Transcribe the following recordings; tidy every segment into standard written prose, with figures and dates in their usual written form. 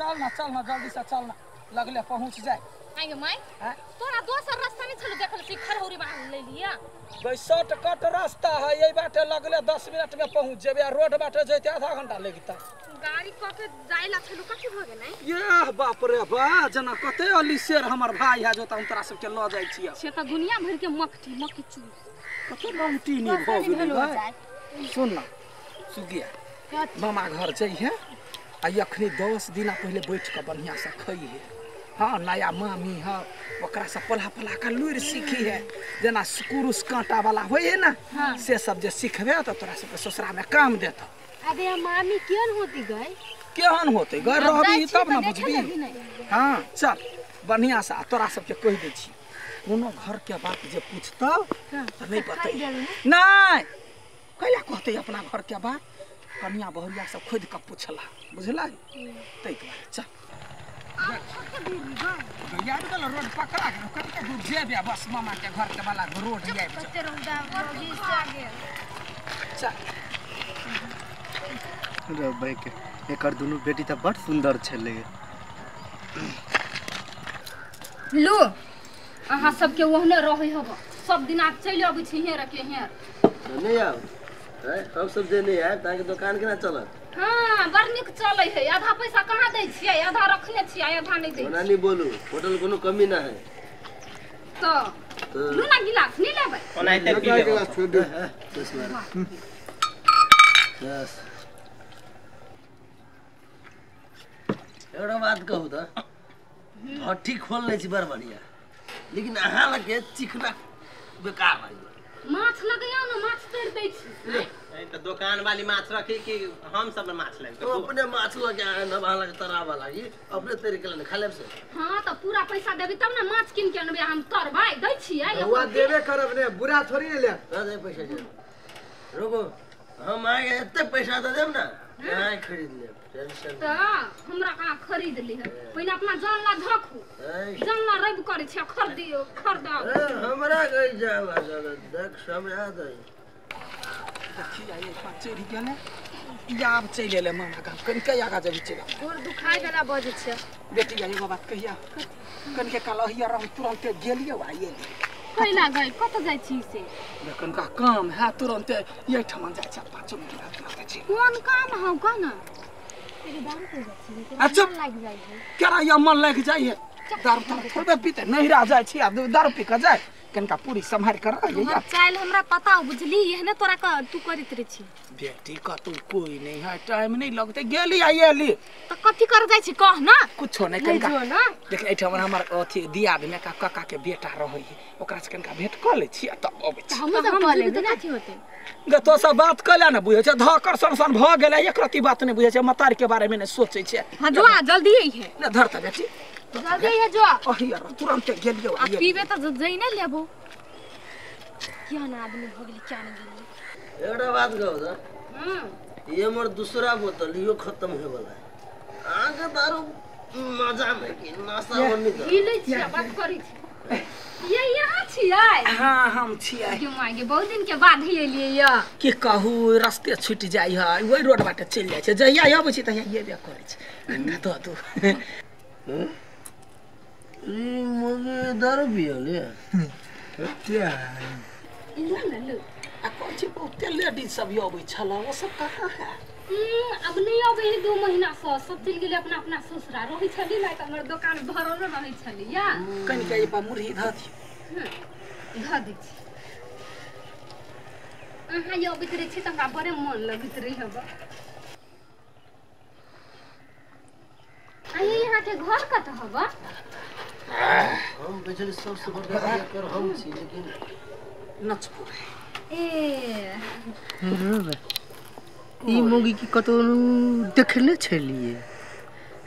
चल ना चल ना जल्दी से चल ना लगले पहुंच जाए। आगे my तोरा दोसर रास्ता नहीं छलो देखल छी खरहौरी बांध ले लिया। गई शॉर्टकट रास्ता है यही बाटे लगले 10 मिनट में पहुंच जेबे आ रोड बाटे जैते आधा घंटा लगता। गाड़ी क के जाइला छलो कथि भ गेलै? ये बाप रे बा जना कते अली शेर हमर भाई है जो त हम तोरा सब के ल जाय छियै। से त दुनिया भर के मक्खी मक्खी चूस कते लंटी नहीं भ गेलै भाई। सुन ना सुगिया मामा घर जइहे आ अखनी 10 दिन पहले बैठ के बढ़िया से खइहे। हाँ नया मामी है ओकरा से पला पला के लुरि सीखी है जेना कुरुस कांटा वाला होय है ना। हाँ। से सब जे सिखबे त तोरा सब ससुरा में काम देत। अबे मामी केहन होती गई? केहन होते गई रहबी तब ना बुझबी। हाँ चल बढ़िया से तोरा सब के कहि दै छी कोनो घर के बात जे पूछतौ त नहीं बतै नहीं कैला कहते अपना घर के बात कन्या बहुरिया सब खोद के पूछला बुझला तै दुआरे चल। यार गल रोड पकड़ा के कते दूर जेबे बस मामा के घर के वाला रोड आबि चल। रे भाई के एकर दुनु बेटी त बड़ सुंदर छले। लो अहाँ सब के ओहने रहै हब सब दिन आ चलि अबै छी हे रखे हे नहीं आब हम सब जे नहीं आब ताके दुकान केना चलत? हां बड़ नीक चलै है आधा पैसा कहां दै छियै आधा रखने छियै आधा नहीं दै। ओना नहीं बोलू होटल कोनो कमी ना है त लू ना गिलास नहीं लेबै ओनाहिते पी लेबै। बस एगो बात कहू त भट्ठी खोल ले छी बड़ बढ़िया लेकिन अहाँ लगे चिकना बेकार है। माछ लगैया ना माछ तोड़ दै छी। ए त दुकान वाली माछ रखी कि हम सब माछ लेब? तो अपने माछ लगे आए न अहाँ लगे तरावा लागी अपने तरीके ले खा लेब से। हां त पूरा पैसा देबी तब ना माछ किन के अनबे हम तरबै दै छियै। हुआ देबे करब ने बुरा थोड़ी ने ले दे पैसा दे रुको हम आए एते पैसा दे देब ना आए खरीद लेब टेंशन त हमरा कहां खरीद ले पहिने अपना जान ला धखू जान ला रब करै छै खरीदियो खरीदा हमरा गई जाला देख समझा दे। देखी आई चढ़ि गेलै आब चलि एलै मामा गाम कनिके आगा जबी चलि गोर दुखाय गेला बजै छै। बेटी एगो बात कहिया कनिके काल अहिया रह तुरंते गेलियै आ एलियै। कैला गई कत जाइ छी से? कनिका काम है तुरंते एहिठाम जाइ छै 5 मिनट तुरंते छी। कोन काम हौ कह ना? अच्छा केना या मन लागि जाइ है दारू तारू थोड़बे पीते नहिरा जाइ छी आ दारू पी के जाइ कनिका पूरी सम्हारि कर रह। चाइल हमरा पता हो बुझली एहने तोरा क तू करैत रहे छी। बेटी कतौ कोई नहीं है टाइम नहीं लगते गेली आ एली त कथि कर जाइ छी कह ना? कुछो नहीं कनिका देख एठाम हमर अथि दियाद में का काका के बेटा रहै है ओकरा से कनिका भेंट क लै छी आ तब अबै छी। हम सब क लेबै त कथि होतै? गे तो सब बात कला ना बुझै छै धकर सन सन भ गेलै एक रति बात नहीं बुझै छै मतार के बारे में नहीं सोचै छै। हां जो जल्दी है ना धर त बेटी जल्दी है जो अहिया तुरंत गेलियो आ पीबे त जइ नै लेबो क्या ना आदमी भ गेली क्या नहीं गेली। एगो बात कहू त ये मोर दूसरा बोतल यो खत्म होय वाला है आगे दारू मजा में कि नशा बनी त ई लै छी बात करै छी ये यहाँ छियै? हां हम छियै। क्यों मांगे बहुत दिन के बाद ही एलियै या की कहू रास्ते छूट जाइ है ओहि रोड बाटे चलि जाइ छै जहिया अबै छी तहिया एबे करै छै कनिका दऽ दू। ई मुझे दारू पियले क्या ई आ कौन छी बहुते लेडीज सब अबै छल ओ सब कहाँ है? अब नहीं अबै है 2 महीना से सब चलि गेलै अपना अपना ससुरा रहै छली ना त हमर दुकान भरल रहै छली या कनिका ई पर मुरही धऽ दियौ। धऽ दै छी। अहाँ ये अबैत रहै छी त हमरा बड़े मन लगैत रहै हब। आ ये यहाँ के घर कत हब? हम बेचली सबसे बड़का कर हम छी लेकिन नचपुर ए ई मुगी की कतौ देखने छलिए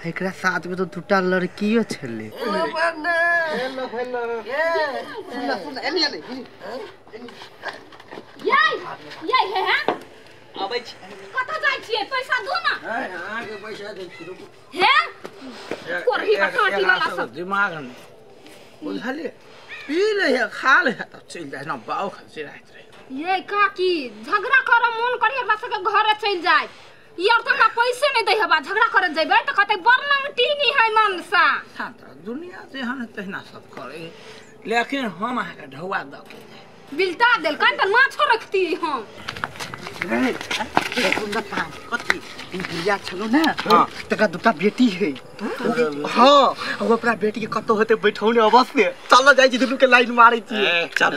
एकरा साथ में तो दूटा लड़कियो छले। हेलो हेलो सुन सुन एनी एनी ये ये है है अबै छी कत जाइ छियै पैसा दू ना। अहाँ के पैसा दै छी रुकू हे कोरही काटी वाला सब दिमाग नहीं बुझलिए पी ले है खा ले है तब चलि जाइ ना बाउ खसी रहैत रहे। ये काकी झगड़ा कर मन करी एकरा सबके घरे चलि जाय यार त हमरा पैसे नहीं दै हबा झगड़ा करत जइबै त कहतै बड़ नंगटी छै मनसा। हां त दुनिया जेहन तहिना सब करे, लेकिन हम अहाँ के ढौआ द के जाय बिलटा देल कन त माछो रखती हम। रे कथी ई बुढ़िया छलो ना तकरा दूटा बेटी है। हां ओ अपना बेटी के कतौ होते बैठौने अवश्य चल जाय छी, दुनू के लाइन मारै छी। चल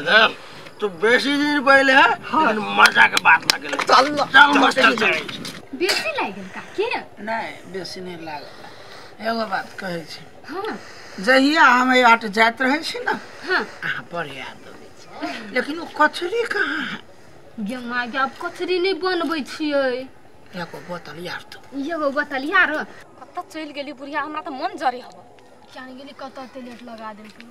तो बेसी दिन पहले है लेकिन मजा के बात लागल। चल चल मास्टर चल। बेसी लागल काकी? नहीं बेसी नहीं लागल। एगो बात कहै छी। हां जहिया हम आट जाइत रहै छी ना, हां अहाँ पर याद अबै छी, लेकिन ओ कचरी कहाँ है? गे माय गे, आब कचरी नहीं बनबै छियै। एगो बोतल यार तो एगो बोतल यार कतऽ चलि गेली बुढ़िया, हमरा तऽ मन जरे हब। क्या नहीं गेली कतऽ तेलेट लगा देलकै।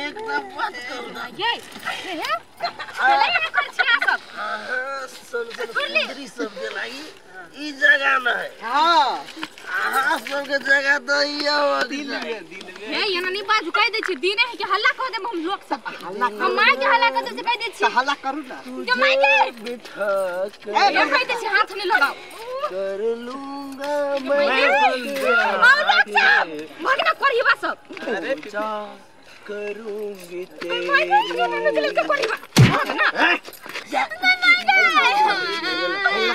एक बात करू ना ये हे चले कर छिया सब। सुन सुन सब के लागी ई जगह न है। हां अहाँ सब के जगह त ई दिल में दिल में हे एना नहीं बाजू कह दै छी दिने है के हल्ला कह देब हम लोग सब हल्ला हम माय के हल्ला कह दे से कह दै छी। हल्ला करू ना के माय के बिठा के कह दै छी हाथ नहीं लगाओ कर लूंगा मैं और लोग सब भगना करिबा सब। अरे करूंगी तेरी भगना नहीं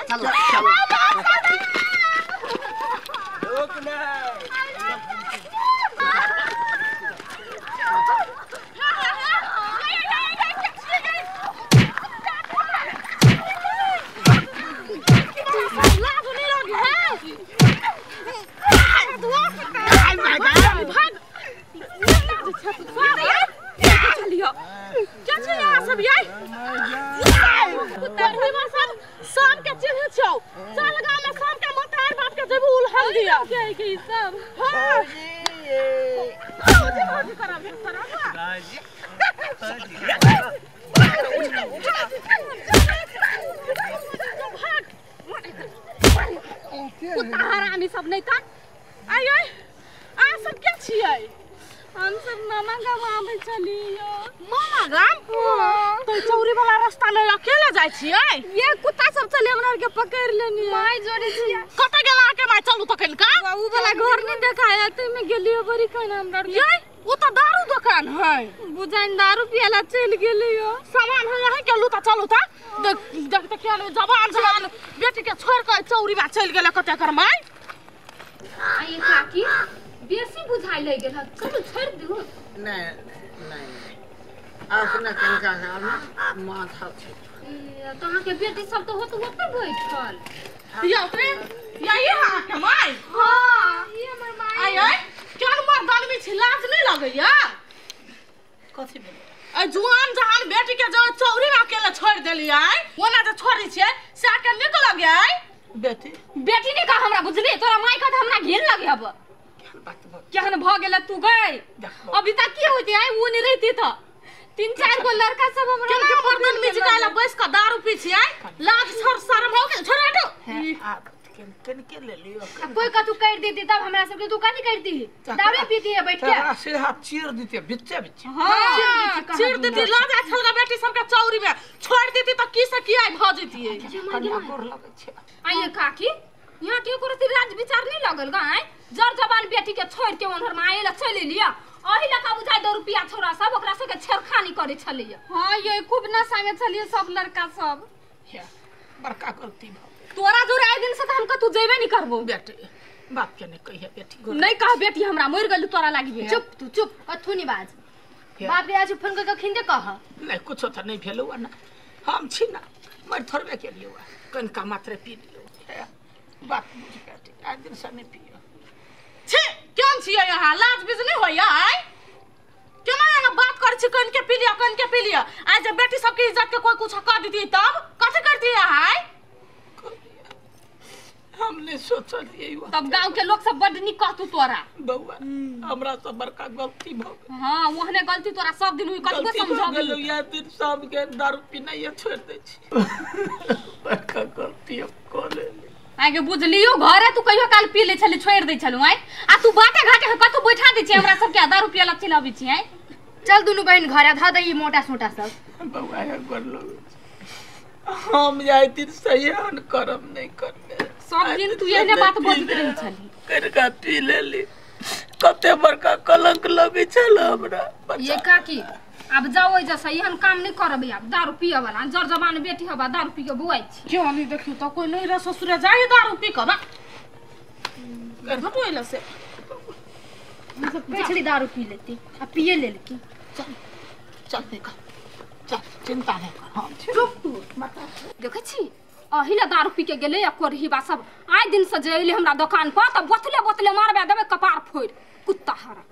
चल चल रोकना। कुत्ता हरामी सब नहीं था। आय आय आ सब क्या छियै? हम सब मामा गाम आबै छलियो। मामा गाम? तो चौरी वाला रास्ता में अकेले जाय छियै? ये कुत्ता सब चले हमरा के पकड़ लेनी। माय जोड़े छियै। कत गेला के माय? चलू तखन का उ वाला घर नहीं देखाया ते में गेलियो बड़ी कन हमरा। ये उ त दारू दुकान है। बुझाइन दारू पियला चल गेलियो। सामान है यही के लू त चलू त देख देख त केन जवान जवान बेटी के छोड़ के चौरी में चल गेला कते कर my. आई काकी बेसी बुझाइ लग गेल, चलू छोड़ दू। नहीं नहीं अपना कनका माथा छै। तो अहाँ के बेटी सब तो होत होते बैठल। या रे या ये हां के my. हां ई हमर my. आय आय केन मर्दान में छी लाज नहीं लगैया? कथि भेल? ए जुआन जहान बेटी के जो चौरी में अकेले छोड़ देलियै, ओना जे छोड़ी छै से के निक लगै? बेटी बेटी ने कहा हमरा बुझली तोरा my का हमरा घिन लगे अब। केहन भ गेल तू गई? अभी तक की होती आई वो नहीं रहती था। तीन चार गो लड़का सब हमरा के मर्दन में जिकाला बैस के दारू पी छी आई लाज छोड़ शर्म हो गेल छोड़ हटो। केन केन के ले लियो कोई कतु कर देती तब हमरा सब के तू कथि करती? दारू पीती है बैठ के सीधा चीर देती बिच्चे बिच्चे। हां चीर देती लाज आ छलगा बेटी सब के चौरी में छोड़ देती त की से की आई भ जती। कन्या गोर लगै छै। आइए काकी यहाँ के करती राज विचार नहीं लगल गा आइ जर जवान बेटी के छोड़ के ओनहर में आएला चल लिया ओही लका बुझाइ 2 रुपया छोरा सब ओकरा सब के छेड़खानी करे छलिया। हां ये खूब नशा में छलिए सब लड़का सब। बड़का गलती भ तोरा जोरे आइ दिन से त हम कतौ जेबे नहीं करबो। बेटी बाप के नहीं कहिया बेटी नहीं कह बेटी हमरा मर गेल तोरा लागि बे। चुप तू चुप कथु नहीं बाज। बाप रे आज फोन करके खिंदे कह। नहीं कुछो त नहीं भेलौ ना हम छी ना मर थोड़बे के लियो कनका मात्र पी लियो। बाप बुझ बेटी आइ दिन से नहीं पियो। छी केन छियै यहाँ लाज बीज नहीं होइया आइ केना यहाँ बात करै छी कन के पी लिया कन के पी लिया। आज जब बेटी सबके इज्जत के कोई कुछ कह देती तब कथि करती यहाँ आइ? हमने सोचलिए तब गांव के लोग सब बड निक कहतु तोरा। बउआ हमरा सब बड़का गलती भ गेल। हां ओहने गलती तोरा सब दिन हुई कतबो समझाबी। या दिन सब के दारू पीनाइ छोड़ दै छी। बड़का गलती हम क लेली। आगे बुझलियो घरे तू कहियो काल पी ले छली छोड़ दै छलु आइ आ तू बाटे घाटे कतौ बैठा दै छी हमरा सब के दारू पियला चलि अबै छी आइ। चल दुनु बहिन घर ध दई मोटा सोटा सब। बउआ गोर लगै हम जाय दिन सही हन करम नहीं करबे सब दिन तू एहने बात बजैत रहै छली। कनिका पी लेली कते बड़का कलंक लगै छल हमरा। ये काकी अब जाओ ओइ जैसे एहन काम नहीं करबै आब दारू पिए वाला जर जवान बेटी हबा दारू पी के बुआइ छी। क्यों नहीं देखियो तो कोई नहीं रह ससुर जाए दारू पी के बा घटो एला से पिछली दारू पी लेती आ पिए लेलकी। चल चल देखा चल चिंता नहीं कर। हां चुप तू देखै छी अहिला दारू पी के गेलै आ कोरही बा सब आइ दिन से जे एलै हमरा दुकान पर त बोतले बोतले मारबे देबै कपार फोड़ि कुत्ता हरा।